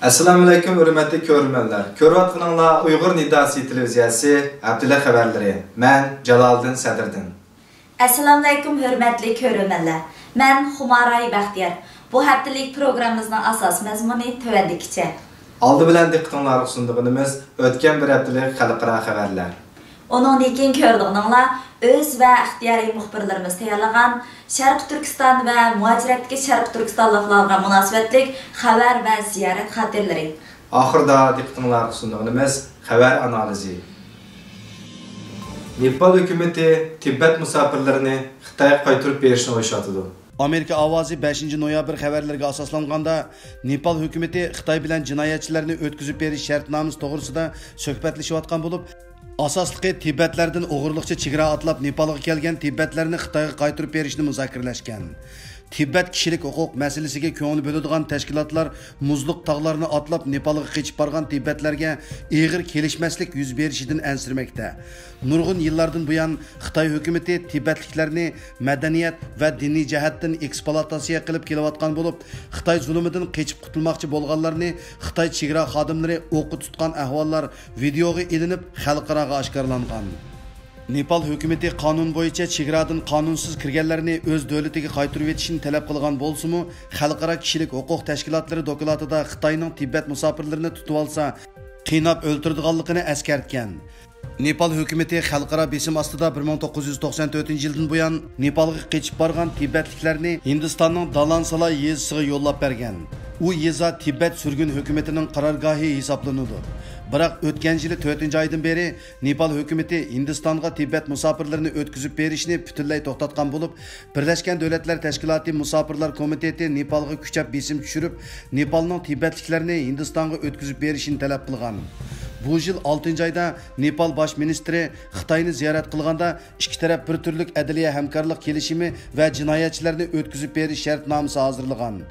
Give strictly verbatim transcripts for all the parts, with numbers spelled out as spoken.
ئەسسالامۇئەلەيكۇم، ھۆرمەتلىك كۆرۈرمەنلەر. كۆرۈۋاتقىنىڭلار ئۇيغۇر نىداسى تېلېۋىزىيەسى ھەپتىلىك خەۋەرلىرى. مەن جالالىدىن سەدرىدىن. ئەسسالامۇئەلەيكۇم، ھۆرمەتلىك كۆرۈرمەنلەر. مەن خۇماراي بەختىيار. بۇ ھەپتىلىك پروگراممىمىزنىڭ ئاساسىي مەزمۇنى تۆۋەندىكىچە. ئالدى بىلەن دىققىتىڭلارغا سۇنىدىغىنىمىز ئۆتكەن بىر ھەپتىلىك خەلقئارا خەۋەرلەر. ئۇنىڭدىن كېيىن كۆرىدىغىنىڭلار ئۆز ۋە ئىختىيارىي مۇخبىرلىرىمىز تەييارلىغان شەرقىي تۈركىستان ۋە مۇھاجىرەتتىكى شەرقىي تۈركىستانلىقلارغا مۇناسىۋەتلىك خەۋەر ۋە زىيارەت خاتىرىلىرى. ئاخىرىدا دىققىتىڭلارغا سۇنىدىغىنىمىز خەۋەر ئانالىزى. نېپال ھۆكۈمىتى تىبەت مۇساپىرلىرىنى خىتايغا قايتۇرۇپ بېرىشنى ئويلىشىۋاتىدۇ. ئامېرىكا ئاۋازى بەشىنچى نويابىر خەۋەرلىرىگە ئاساسلانغاندا، نېپال ھۆكۈمىتى خىتاي بىلەن جىنايەتچىلەرنى ئۆتكۈزۈپ بېرىش شەرتنامىسى توغرىسىدا سۆھبەتلىشىۋاتقان بولۇپ، ئاساسلىقى تىبەتلەردىن ئوغرىلىقچە چېگرا ئاتلاپ نېپالغا كەلگەن تىبەتلەرنى خىتايغا قايتۇرۇپ بېرىشنى مۇزاكىرىلەشكەن. تىبەت كىشىلىك ھوقۇق مەسىلىسىگە كۆڭۈل بۆلىدىغان تەشكىلاتلار مۇزلۇق تاغلارنى ئاتلاپ نېپالغا قېچىپ بارغان تىبەتلەرگە ئېغىر كېلىشمەسلىك يۈز بېرىشىدىن ئەنسىرىمەكتە. نۇرغۇن يىللاردىن بۇيان خىتاي ھۆكۈمىتى تىبەتلىكلەرنى مەدەنىيەت ۋە دىنىي جەھەتتىن ئېكسپلۇئاتاتسىيە قىلىپ كېلىۋاتقان بولۇپ، خىتاي زۇلۇمىدىن قېچىپ قۇتۇلماقچى بولغانلارنى خىتاي چېگرا خادىملىرى ئوققا تۇتقان ئەھۋاللار ۋىدېئوغا ئېلىنىپ، خەلقئاراغا ئاشكارىلانغان. نېپال ھۆكۈمىتى قانۇن بويىچە چېگرادىن قانۇنسىز كىرگەنلەرنى ئۆز دۆلىتىگە قايتۇرۇۋېتىشنى تەلەپ قىلغان بولسىمۇ، خەلقئارا كىشىلىك ھوقۇق تەشكىلاتلىرى دوكلاتىدا خىتاينىڭ تىبەت مۇساپىرلىرىنى تۇتۇۋالسا، قىيناپ ئۆلتۈرىدىغانلىقىنى ئەسكەرتكەن. نېپال ھۆكۈمىتى خەلقئارا بېسىم ئاستىدا بىر مىڭ توققۇز يۈز توقسان تۆتىنچى يىلدىن بۇيان نېپالغا قېچىپ بارغان تىبەتلىكلەرنى ھىندىستاننىڭ دالانسالا يېزىسىغا يوللاپ بەرگەن. ئۇ يېزا تىبەت سۈرگۈن ھۆكۈمىتىنىڭ قارارگاھى ھېسابلىنىدۇ. بىراق ئۆتكەن يىلى تۆتىنچى ئايدىن بېرى نېپال ھۆكۈمىتى ھىندىستانغا تىبەت مۇساپىرلىرىنى ئۆتكۈزۈپ بېرىشنى پۈتۈنلەي توختاتقان بولۇپ، بىرلەشكەن دۆلەتلەر تەشكىلاتى مۇساپىرلار كومىتېتى نېپالغا كۈچەپ بېسىم چۈشۈرۈپ، نېپالنىڭ تىبەتلىكلەرنى ھىندىستانغا ئۆتكۈزۈپ بېرىشىنى تەلەپ قىلغان. بۇ يىل ئالتىنچى ئايدا نېپال باش مىنىستىرى خىتاينى زىيارەت قىلغاندا، ئىككى تەرەپ بىر تۈرلۈك ئەدلىيە ھەمكارلىق كېلىشىمى ۋە جىنايەتچىلەرنى ئۆتكۈزۈپ بېرىش شەرتنامىسى ھازىرلىغان.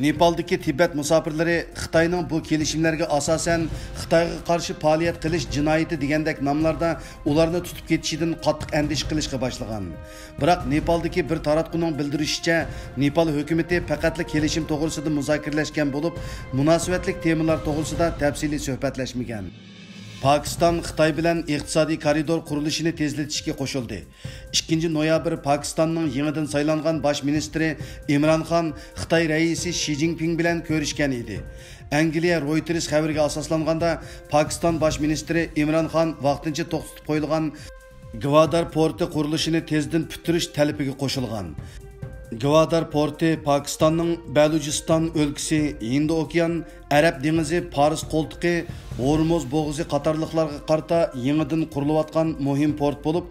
نېپالدىكى تىبەت مۇساپىرلىرى خىتاينىڭ بۇ كېلىشىملەرگە ئاساسەن، خىتايغا قارشى پائالىيەت قىلىش جىنايىتى دېگەندەك ناملاردا ئۇلارنى تۇتۇپ كېتىشىدىن قاتتىق ئەندىشە قىلىشقا باشلىغان. بىراق، نېپالدىكى بىر تاراتقۇنىڭ بىلدۈرۈشىچە، نېپال ھۆكۈمىتى پەقەتلا كېلىشىم توغرىسىدا مۇزاكىرىلەشكەن بولۇپ، مۇناسىۋەتلىك تېمىلار توغرىسىدا تەپسىلىي سۆھبەتلەشمىگەن. پاكىستان خىتاي بىلەن ئىقتىسادىي كارىدور قۇرۇلۇشىنى تېزلىتىشكە قوشۇلدى. ئىككىنچى نويابىر پاكىستاننىڭ يېڭىدىن سايلانغان باش مىنىستىرى ئىمران خان خىتاي رەئىسى شى جىنپىڭ بىلەن كۆرۈشكەن ئىدى. ئەنگلىيە رويتېرس خەۋىرىگە ئاساسلانغاندا، پاكىستان باش مىنىستىرى ئىمران خان ۋاقتىنچە توختىتىپ قويۇلغان گۋادار پورتى قۇرۇلۇشىنى تېزدىن پۈتتۈرۈش تەلىپىگە قوشۇلغان. گۋادار پورتى پاكىستاننىڭ بەلۇچىستان ئۆلكىسى، ھىندى ئوكيان، ئەرەب دېڭىزى، پارس قولتۇقى، ھورمۇز بوغۇزى قاتارلىقلارغا قارىتا يېڭىدىن قۇرۇلۇۋاتقان مۇھىم پورت بولۇپ،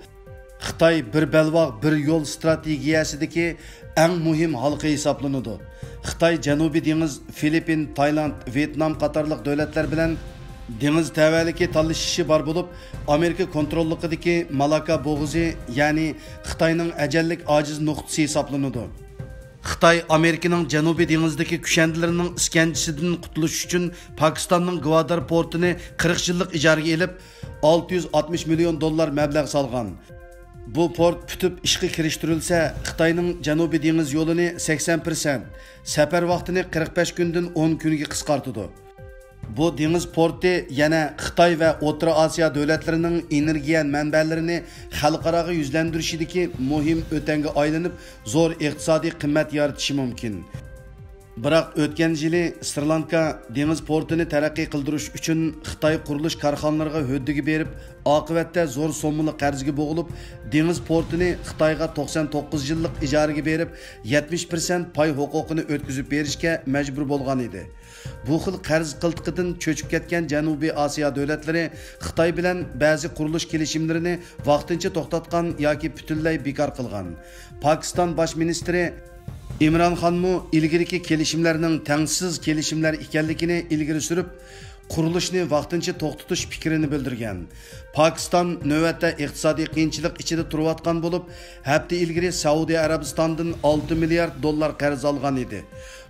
خىتاي بىر بەلباغ، بىر يول ستراتېگىيەسىدىكى ئەڭ مۇھىم ھالقا ھېسابلىنىدۇ. خىتاي جەنۇبىي دېڭىز، فىلىپپىن، تايلاند، ۋيېتنام قاتارلىق دۆلەتلەر بىلەن دېڭىز تەۋەلىكى تالىشىشى بار بولۇپ، ئامېرىكا كونتروللۇقىدىكى مالاكا بوغۇزى، يەنى خىتاينىڭ ئەجەللىك ئاجىز نۇقتىسى ھېسابلىنىدۇ. خىتاي ئامېرىكىنىڭ جەنۇبىي دېڭىزدىكى كۈشەندىلىرىنىڭ ئىسكەنجىسىدىن قۇتۇلۇش ئۈچۈن پاكىستاننىڭ گۋادار پورتىنى قىرىق يىللىق ئىجارىگە ئېلىپ، ئالتە يۈز ئاتمىش مىليون دوللار مەبلەغ سالغان. بۇ پورت پۈتۈپ ئىشقا كىرىشتۈرۈلسە، خىتاينىڭ جەنۇبىي دېڭىز يولىنى سەكسەن پىرسەنت، سەپەر ۋاقتىنى قىرىق بەش كۈندىن ئون كۈنگە قىسقارتىدۇ. بۇ دېڭىز پورتى يەنە خىتاي ۋە ئوتتۇرا ئاسىيا دۆلەتلىرىنىڭ ئېنېرگىيە مەنبەلىرىنى خەلقئاراغا يۈزلەندۈرۈشىدىكى مۇھىم ئۆتەڭگە ئايلىنىپ، زور ئىقتىسادىي قىممەت يارىتىشى مۇمكىن. بىراق ئۆتكەن يىلى سرى لانكا دېڭىز پورتىنى تەرەققىي قىلدۇرۇش ئۈچۈن خىتاي قۇرۇلۇش كارخانىلىرىغا ھۆددىگە بېرىپ، ئاقىۋەتتە زور سوممىلىق قەرزگە بوغۇلۇپ، دېڭىز پورتىنى خىتايغا توقسان توققۇز يىللىق ئىجارىگە بېرىپ، يەتمىش پىرسەنت پاي ھوقۇقىنى ئۆتكۈزۈپ بېرىشكە مەجبۇر بولغان ئىدى. بۇ خىل قەرز قىلتىقىدىن چۆچۈپ كەتكەن جەنۇبىي ئاسىيا دۆلەتلىرى خىتاي بىلەن بەزى قۇرۇلۇش كېلىشىملىرىنى ۋاقتىنچە توختاتقان ياكى پۈتۈنلەي بىكار قىلغان. پاكىستان باش مىنىستىرى ئىمران خانمۇ ئىلگىرىكى كېلىشىملەرنىڭ تەڭسىز كېلىشىملەر ئىكەنلىكىنى ئىلگىرى سۈرۈپ، قۇرۇلۇشنى ۋاقتىنچە توختىتىش پىكرىنى بىلدۈرگەن. پاكىستان نۆۋەتتە ئىقتىسادىي قىيىنچىلىق ئىچىدە تۇرۇۋاتقان بولۇپ، ھەپتە ئىلگىرى سەئۇدى ئەرەبىستاندىن ئالتە مىليارد دوللار قەرز ئالغان ئىدى.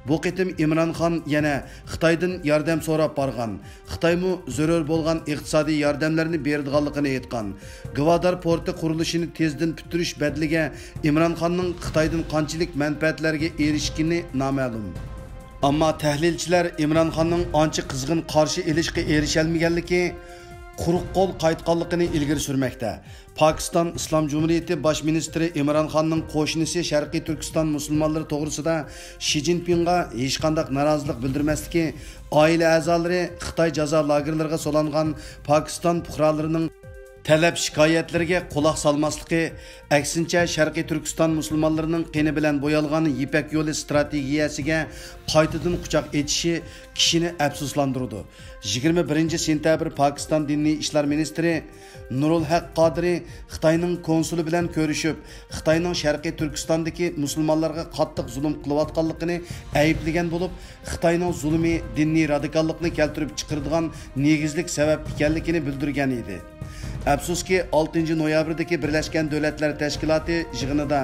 بۇ قېتىم ئىمران خان يەنە خىتايدىن ياردەم سوراپ بارغان. خىتايمۇ زۆرۈر بولغان ئىقتىسادىي ياردەملەرنى بېرىدىغانلىقىنى ئېيتقان. گۋادار پورتى قۇرۇلۇشىنى تېزدىن پۈتتۈرۈش بەدىلىگە ئىمران خاننىڭ خىتايدىن قانچىلىك مەنپەئەتلەرگە ئېرىشكىنى نامەلۇم. ئەمما تەھلىلچىلەر ئىمران خاننىڭ ئانچە قىزغىن قارشى ئېلىشقا ئېرىشەلمىگەنلىكى، قۇرۇق قول قايتقانلىقىنى ئىلگىرى سۈرمەكتە. پاكىستان ئىسلام جۇمھۇرىيىتى باش مىنىستىرى ئىمران خاننىڭ قوشنىسى شەرقىي تۈركىستان مۇسۇلمانلىرى توغرىسىدا شى جىنپىڭغا ھېچقانداق نارازىلىق بىلدۈرمەسلىكى، ئائىلە ئەزالىرى خىتاي جازا لاگېرلىرىغا سولانغان پاكىستان پۇقرالىرىنىڭ تەلەپ شىكايەتلىرىگە قۇلاق سالماسلىقى، ئەكسىنچە، شەرقىي تۈركىستان مۇسۇلمانلىرىنىڭ قېنى بىلەن بويالغان يىپەك يولى ستراتېگىيەسىگە قايتىدىن قۇچاق ئېچىشى كىشىنى ئەپسۇسلاندۇرىدۇ. يىگىرمە بىرىنچى سېنتەبىر پاكىستان دىنىي ئىشلار مىنىستىرى نۇرۇل ھەق قادىرى خىتاينىڭ كونسۇلى بىلەن كۆرۈشۈپ، خىتاينىڭ شەرقىي تۈركىستاندىكى مۇسۇلمانلارغا قاتتىق زۇلۇم قىلىۋاتقانلىقىنى ئەيىبلىگەن بولۇپ، خىتاينىڭ زۇلۇمى دىنىي رادىكاللىقنى كەلتۈرۈپ چىقىرىدىغان نېگىزلىك سەۋەب ئىكەنلىكىنى بىلدۈرگەن ئىدى. ئەپسۇسكى، ئالتىنچى نويابىردىكى بىرلەشكەن دۆلەتلەر تەشكىلاتى يىغىنىدا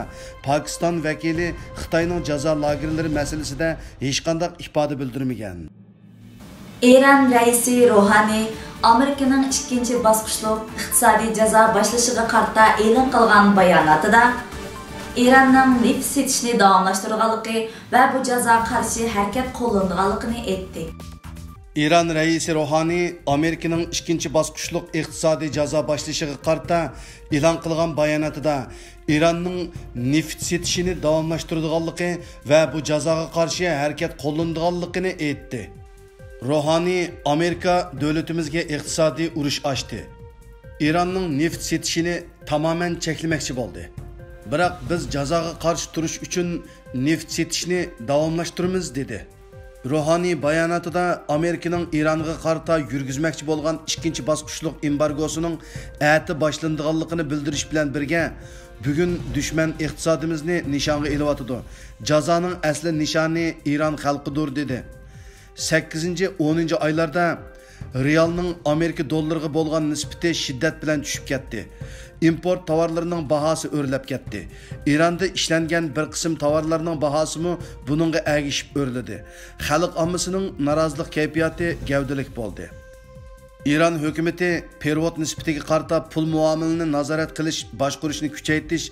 پاكىستان ۋەكىلى خىتاينىڭ جازا لاگېرلىرى مەسىلىسىدە ھېچقانداق ئىپادە بىلدۈرمىگەن. ئىران رەئىسى روھانى ئامېرىكىنىڭ ئىككىنچى باسقۇچلۇق ئىقتىسادىي جازا باشلىشىغا قارىتا ئېلان قىلغان باياناتىدا، ئىراننىڭ نېفىت سېتىشنى داۋاملاشتۇرىدىغانلىقى ۋە بۇ جازاغا قارشى ھەرىكەت قوللىنىدىغانلىقىنى ئېيتتى. ئىران رەئىسى روھانى ئامېرىكىنىڭ ئىككىنچى باسقۇچلۇق ئىقتىسادىي جازا باشلىشىغا قارىتا ئېلان قىلغان باياناتىدا، ئىراننىڭ نېفىت سېتىشىنى داۋاملاشتۇرىدىغانلىقى ۋە بۇ جازاغا قارشى ھەرىكەت قوللىنىدىغانلىقىنى ئېيتتى. روھانى، ئامېرىكا دۆلىتىمىزگە ئىقتىسادىي ئۇرۇش ئاچتى. ئىراننىڭ نېفىت سېتىشىنى تامامەن چەكلىمەكچى بولدى. بىراق بىز جازاغا قارشى تۇرۇش ئۈچۈن نېفىت سېتىشنى داۋاملاشتۇرىمىز، دېدى. روھانى باياناتىدا ئامېرىكىنىڭ ئىرانغا قارىتا يۈرگۈزمەكچى بولغان ئىككىنچى باسقۇچلۇق ئېمبارگوسىنىڭ ئەتە باشلىنىدىغانلىقىنى بىلدۈرۈش بىلەن بىرگە، بۈگۈن دۈشمەن ئىقتىسادىمىزنى نىشانغا ئېلىۋاتىدۇ. جازانىڭ ئەسلى نىشانى ئىران خەلقىدۇر، دېدى. سەككىزىنچى، ئونىنچى ئايلاردا رېئالنىڭ ئامېرىكا دوللىرىغا بولغان نىسبىتى شىددەت بىلەن چۈشۈپ كەتتى. ئىمپورت تاۋارلىرىنىڭ باھاسى ئۆرلەپ كەتتى. ئىراندا ئىشلەنگەن بىر قىسىم تاۋارلارنىڭ باھاسىمۇ بۇنىڭغا ئەگىشىپ ئۆرلىدى. خەلق ئاممىسىنىڭ نارازىلىق كەيپىياتى گەۋدىلىك بولدى. ئىران ھۆكۈمىتى پېرېۋوت نىسبىتىگە قارىتا پۇل مۇئامىلىنى نازارەت قىلىش، باشقۇرۇشنى كۈچەيتىش،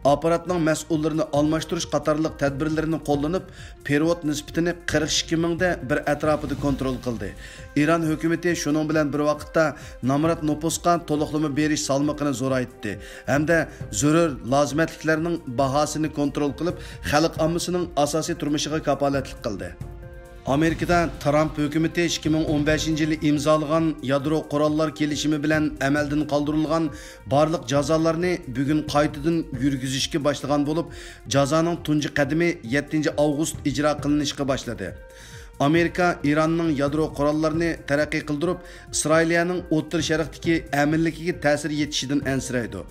ئاپپاراتنىڭ مەسئۇللىرىنى ئالماشتۇرۇش قاتارلىق تەدبىرلىرىنى قوللىنىپ، پېرېۋوت نىسبىتىنى قىرىق ئىككى مىڭدە بىر ئەتراپىدا كونترول قىلدى. ئىران ھۆكۈمىتى شۇنىڭ بىلەن بىر ۋاقىتتا نامرات نوپۇسقا تولۇقلىما بېرىش سالمىقىنى زورايتتى ھەمدە زۆرۈر لازىمەتلىكلەرنىڭ باھاسىنى كونترول قىلىپ، خەلق ئاممىسىنىڭ ئاساسىي تۇرمۇشىغا كاپالەتلىك قىلدى. ئامېرىكىدا ترامپ ھۆكۈمىتى ئىككى مىڭ ئون بەشىنچى يىلى ئىمزالىغان يادرو قوراللار كېلىشىمى بىلەن ئەمەلدىن قالدۇرۇلغان بارلىق جازالارنى بۈگۈن قايتىدىن يۈرگۈزۈشكە باشلىغان بولۇپ، جازانىڭ تۇنجى قەدىمى يەتتىنچى ئاۋغۇست ئىجرا قىلىنىشقا باشلىدى. ئامېرىكا ئىراننىڭ يادرو قوراللىرىنى تەرەققىي قىلدۇرۇپ، ئىسرائىلىيەنىڭ ئوتتۇرا شەرقتىكى ئەمىنلىكىگە تەسىر يېتىشىدىن ئەنسىرەيدۇ.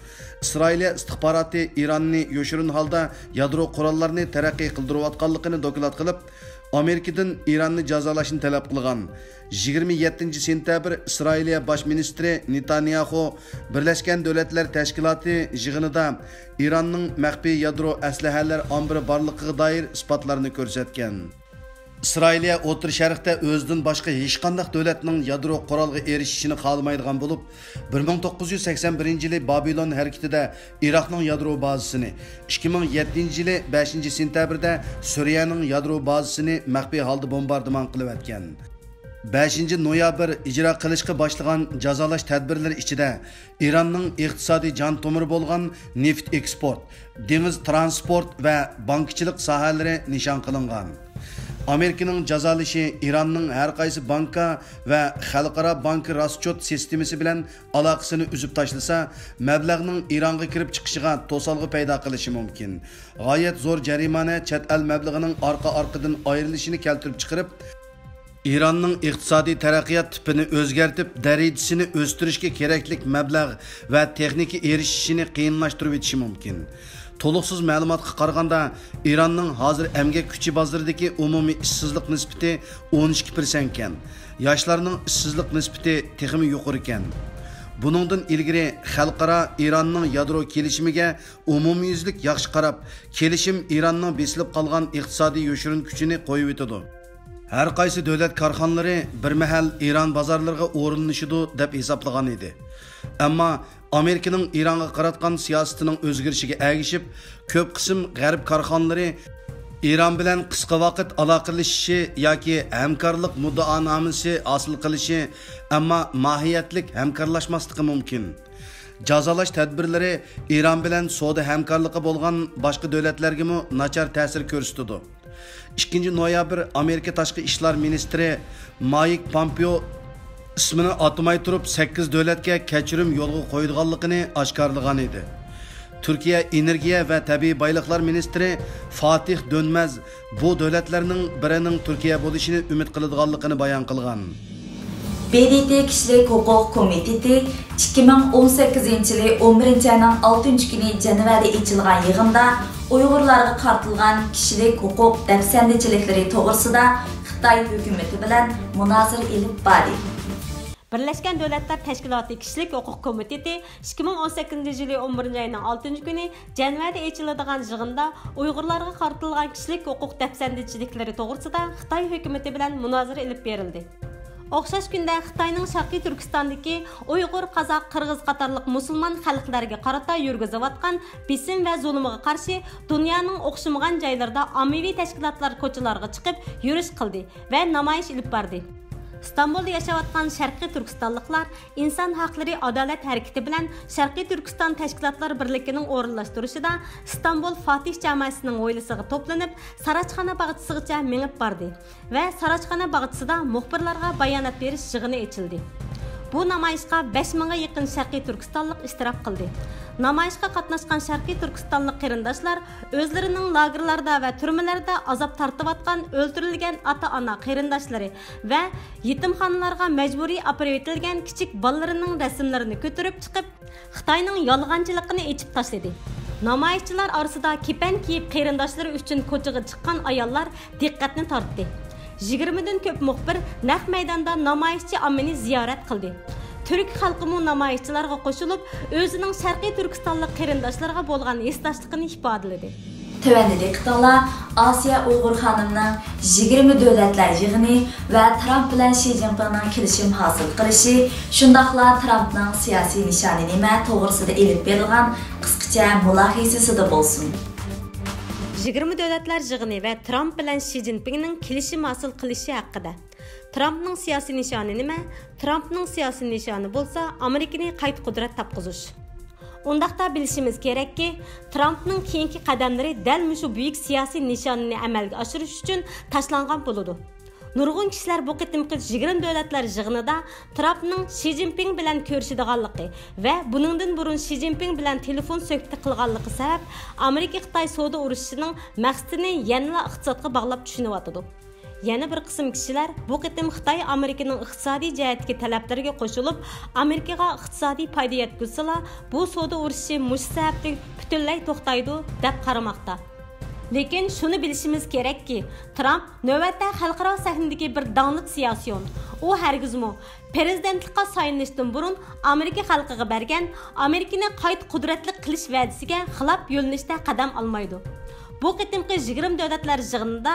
ئىسرائىلىيە ئىستىخباراتى ئىراننى يوشۇرۇن ھالدا يادرو قوراللارنى تەرەققىي قىلدۇرۇۋاتقانلىقىنى دوكلات قىلىپ، ئامېرىكىدىن ئىراننى جازالاشنى تەلەپ قىلغان. يىگىرمە يەتتىنچى سېنتەبىر ئىسرائىلىيە باش مىنىستىرى نېتانياخۇ بىرلەشكەن دۆلەتلەر تەشكىلاتى يىغىنىدا ئىراننىڭ مەخپىي يادرو ئەسلىھەلەر ئامبىرى بارلىقىغا دائىر ئىسپاتلارنى كۆرسەتكەن. ئىسرائىلىيە ئوتتۇرا شەرقتە ئۆزىدىن باشقا ھېچقانداق دۆلەتنىڭ يادرو قورالغا ئېرىشىشىنى خالىمايدىغان بولۇپ، بىر مىڭ توققۇز يۈز سەكسەن بىرىنچى يىلى بابىلون ھەرىكىتىدە ئىراقنىڭ يادرو بازىسىنى، ئىككى مىڭ يەتتىنچى يىلى بەشىنچى سېنتەبىردە سۈرىيەنىڭ يادرو بازىسىنى مەخپىي ھالدا بومباردىمان قىلىۋەتكەن. بەشىنچى نويابىر ئىجرا قىلىشقا باشلىغان جازالاش تەدبىرلىرى ئىچىدە ئىراننىڭ ئىقتىسادىي جان تومۇرى بولغان نېفىت ئېكسپورت، دېڭىز ترانسپورت ۋە بانكىچىلىق ساھەلىرى نىشان قىلىنغان. ئامېرىكىنىڭ جازالىشى ئىراننىڭ ھەر قايسى بانكا ۋە خەلقئارا بانكا راسچوت سىستېمىسى بىلەن ئالاقىسىنى ئۈزۈپ تاشلىسا، مەبلەغنىڭ ئىرانغا كىرىپ چىقىشىغا توسالغۇ پەيدا قىلىشى مۇمكىن. غايەت زور جەرىمانە چەت ئەل مەبلىغىنىڭ ئارقا-ئارقىدىن ئايرىلىشىنى كەلتۈرۈپ چىقىرىپ، ئىراننىڭ ئىقتىسادىي تەرەققىيات تىپىنى ئۆزگەرتىپ، دەرىجىسىنى ئۆستۈرۈشكە كېرەكلىك مەبلەغ ۋە تېخنىكا ئېرىشىشىنى قىيىنلاشتۇرۇۋېتىشى مۇمكىن. تولۇقسىز مەلۇماتقا قارىغاندا، ئىراننىڭ ھازىر ئەمگەك كۈچى بازىرىدىكى ئومۇمىي ئىشسىزلىق نىسبىتى ئون ئىككى پىرسەنت ئىكەن. ياشلارنىڭ ئىشسىزلىق نىسبىتى تېخىمۇ يۇقىرى ئىكەن. بۇنىڭدىن ئىلگىرى خەلقئارا ئىراننىڭ يادرو كېلىشىمىگە ئومۇميۈزلۈك ياخشى قاراپ، كېلىشىم ئىراننىڭ بېسىلىپ قالغان ئىقتىسادىي يوشۇرۇن كۈچىنى قويۇۋېتىدۇ. ھەر قايسى دۆلەت كارخانىلىرى بىر مەھەل ئىران بازارلىرىغا ئورۇنلىشىدۇ دەپ ھېسابلىغان ئىدى. ئەمما ئامېرىكىنىڭ ئىرانغا قاراتقان سىياسىتىنىڭ ئۆزگىرىشىگە ئەگىشىپ، كۆپ قىسىم غەرب كارخانىلىرى ئىران بىلەن قىسقا ۋاقىت ئالاقىلىشىشى ياكى ھەمكارلىق مۇددىئانامىسى ھاسىل قىلىشى، ئەمما ماھىيەتلىك ھەمكارلاشماسلىقى مۇمكىن. جازالاش تەدبىرلىرى ئىران بىلەن سودا ھەمكارلىقى بولغان باشقا دۆلەتلەرگىمۇ ناچار تەسىر كۆرسىتىدۇ. ئىككىنچى نويابىر ئامېرىكا تاشقى ئىشلار مىنىستىرى مايك پامپېئو ئىسمىنى ئاتىماي تۇرۇپ، سەككىز دۆلەتكە كەچۈرۈم يولغا قويىدىغانلىقىنى ئاشكارىلىغان ئىدى. تۈركىيە ئېنېرگىيە ۋە تەبىئىي بايلىقلار مىنىستىرى فاتىھ دۆنمەز بۇ دۆلەتلەرنىڭ بىرىنىڭ تۈركىيە بولۇشىنى ئۈمىد قىلىدىغانلىقىنى بايان قىلغان. ب د ت كىشىلىك ھوقۇق كومىتېتى ئىككى مىڭ ئون سەككىزىنچى يىلى ئون بىرىنچى ئاينىڭ ئالتىنچى كۈنى جەنۋەدە ئېچىلغان يىغىندا ئۇيغۇرلارغا قارىتىلغان كىشىلىك ھوقۇق دەپسەندىچىلىكلىرى توغرىسىدا خىتاي ھۆكۈمىتى بىلەن مۇنازىرە ئېلىپ باردى. بىرلەشكەن دۆلەتلەر تەشكىلاتى كىشىلىك ھوقۇق كومىتېتى ئىككى مىڭ ئون سەككىزىنچى يىلى ئون بىرىنچى ئاينىڭ ئالتىنچى كۈنى جەنۋەدە ئېچىلىدىغان يىغىندا ئۇيغۇرلارغا قارىتىلغان كىشىلىك ھوقۇق دەپسەندىچىلىكلىرى توغرىسىدا خىتاي ھۆكۈمىتى بىلەن مۇنازىرە ئېلىپ بېرىلدى. ئوخشاش كۈندە خىتاينىڭ شەرقىي تۈركىستاندىكى ئۇيغۇر، قازاق، قىرغىز قاتارلىق مۇسۇلمان خەلقلەرگە قارىتا يۈرگۈزۈۋاتقان بېسىم ۋە زۇلۇمىغا قارشى دۇنيانىڭ ئوخشىمىغان جايلىرىدا ئاممىۋى تەشكىلاتلار كوچىلارغا چىقىپ يۈرۈش قىلدى ۋە نامايىش ئېلىپ باردى. ئىستانبۇلدا ياشاۋاتقان شەرقىي تۈركىستانلىقلار ئىنسان ھەقلىرى ئادالەت ھەرىكىتى بىلەن شەرقىي تۈركىستان تەشكىلاتلار بىرلىكىنىڭ ئورۇنلاشتۇرۇشىدا ئىستانبۇل فاتىھ جاماسىنىڭ ھويلىسىغا توپلىنىپ، ساراچخانا باغچىسىغىچە مېڭىپ باردى ۋە ساراچخانا باغچىسىدا مۇخبىرلارغا بايانات بېرىش يىغىنى ئېچىلدى. بۇ نامايىشقا بەش مىڭغا يېقىن شەرقىي تۈركىستانلىق ئىشتىراك قىلدى. نامايىشقا قاتناشقان شەرقىي تۈركىستانلىق قېرىنداشلار ئۆزلىرىنىڭ لاگېرلاردا ۋە تۈرمىلەردە ئازاب تارتىۋاتقان ئۆلتۈرۈلگەن ئاتا-ئانا قېرىنداشلىرى ۋە يېتىمخانىلارغا مەجبۇرىي ئاپىرىۋېتىلگەن كىچىك بالىلىرىنىڭ رەسىملىرىنى كۆتۈرۈپ چىقىپ، خىتاينىڭ يالغانچىلىقىنى ئېچىپ تاشلىدى. نامايىشچىلار ئارىسىدا كېپەن كىيىپ قېرىنداشلىرى ئۈچۈن كوچىغا چىققان ئاياللار دىققەتنى تارتتى. يىگىرمىدىن كۆپ مۇخبىر نەق مەيداندا نامايىشچى ئاممىنى زىيارەت قىلدى. تۈرك خەلقىمۇ نامايىشچىلارغا قوشۇلۇپ، ئۆزىنىڭ شەرقىي تۈركىستانلىق قېرىنداشلىرىغا بولغان ھېسداشلىقىنى ئىپادىلىدى. تۆۋەندە دىققىتىڭلار ئاسىيە ئۇيغۇر خانىمنىڭ يىگىرمە دۆلەتلەر يىغىنى ۋە ترامپ بىلەن شى جىنپىڭنىڭ كېلىشىم ھاسىل قىلىشى، شۇنداقلا ترامپنىڭ سىياسىي نىشانى نېمە توغرىسىدا ئېلىپ بېرىلغان قىسقىچە مۇلاھىزىسىدە بولسۇن. يىگىرمە دۆلەتلەر يىغىنى ۋە ترامپ بىلەن شى جىنپىڭنىڭ كېلىشىم ھاسىل قىلىشى ھەققىدە. ترامپنىڭ سىياسىي نىشانى نېمە؟ ترامپنىڭ سىياسىي نىشانى بولسا ئامېرىكىنى قايتا قۇدرەت تاپقۇزۇش. ئۇنداقتا بىلىشىمىز كېرەككى، ترامپنىڭ كېيىنكى قەدەملىرى دەل مۇشۇ بۈيۈك سىياسىي نىشانىنى ئەمەلگە ئاشۇرۇش ئۈچۈن تاشلانغان بولىدۇ. نۇرغۇن كىشىلەر بۇ قېتىمقى يىگىرمە دۆلەتلەر يىغىنىدا ترامپنىڭ شى جىنپىڭ بىلەن كۆرۈشىدىغانلىقى ۋە بۇنىڭدىن بۇرۇن شى جىنپىڭ بىلەن تېلېفون سۆھبىتى قىلغانلىقى سەۋەب ئامېرىكا خىتاي سودا ئۇرۇشىنىڭ مەقسىتىنى يەنىلا ئىقتىسادقا باغلاپ چۈشىنىۋاتىدۇ. يەنە بىر قىسىم كىشىلەر بۇ قېتىم خىتاي ئامېرىكىنىڭ ئىقتىسادىي جەھەتتىكى تەلەپلىرىگە قوشۇلۇپ، ئامېرىكىغا ئىقتىسادىي پايدا يەتكۈزسىلا، بۇ سودا ئۇرۇشى مۇشۇ سەۋەبلىك پۈتۈنلەي توختايدۇ، دەپ قارىماقتا. لېكىن شۇنى بىلىشىمىز كېرەككى، ترامپ نۆۋەتتە خەلقئارا سەھنىدىكى بىر داڭلىق سىياسىيون. ئۇ ھەرگىزمۇ پىرېزىدېنتلىققا سايلىنىشتىن بۇرۇن ئامېرىكا خەلقىگە بەرگەن ئامېرىكىنى قايتا قۇدرەتلىك قىلىش ۋەدىسىگە خىلاپ يۆنىلىشتە قەدەم ئالمايدۇ. بۇ قېتىمقى يىگىرمە دۆلەتلەر يىغىنىدا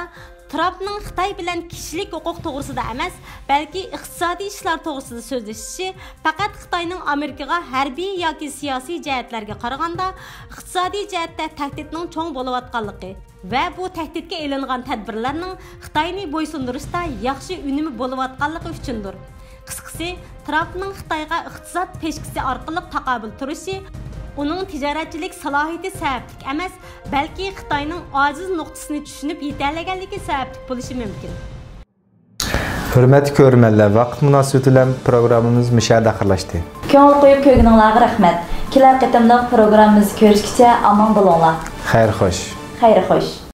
ترامپنىڭ خىتاي بىلەن كىشىلىك ھوقۇق توغرىسىدا ئەمەس، بەلكى ئىقتىسادىي ئىشلار توغرىسىدا سۆزلىشىشى پەقەت خىتاينىڭ ئامېرىكىغا ھەربىي ياكى سىياسىي جەھەتلەرگە قارىغاندا ئىقتىسادىي جەھەتتە تەھدىتنىڭ چوڭ بولۇۋاتقانلىقى ۋە بۇ تەھدىتكە ئېلىنغان تەدبىرلەرنىڭ خىتاينى بويسۇندۇرۇشتا ياخشى ئۈنۈمى بولۇۋاتقانلىقى ئۈچۈندۇر. قىسقىسى، ترامپنىڭ خىتايغا ئىقتىساد پىشكىسى ئارقىلىق تاقابىل تۇرۇشى ئۇنىڭ تىجارەتچىلىك سالاھىيىتى سەۋەبلىك ئەمەس، بەلكى خىتاينىڭ ئاجىز نۇقتىسىنى چۈشىنىپ يېتەلىگەنلىكى سەۋەبلىك بولۇشى مۇمكىن. ھۆرمەتلىك كۆرۈرمەنلەر، ۋاقىت مۇناسىۋىتى بىلەن پروگراممىمىز مۇشۇ يەردە ئاخىرلاشتى. كۆڭۈل قويۇپ كۆرگىنىڭلارغا رەھمەت. كېلەر قېتىملىق پروگراممىمىزدا كۆرۈشكىچە ئامان بولۇڭلار. خەير خوش. خەير خوش.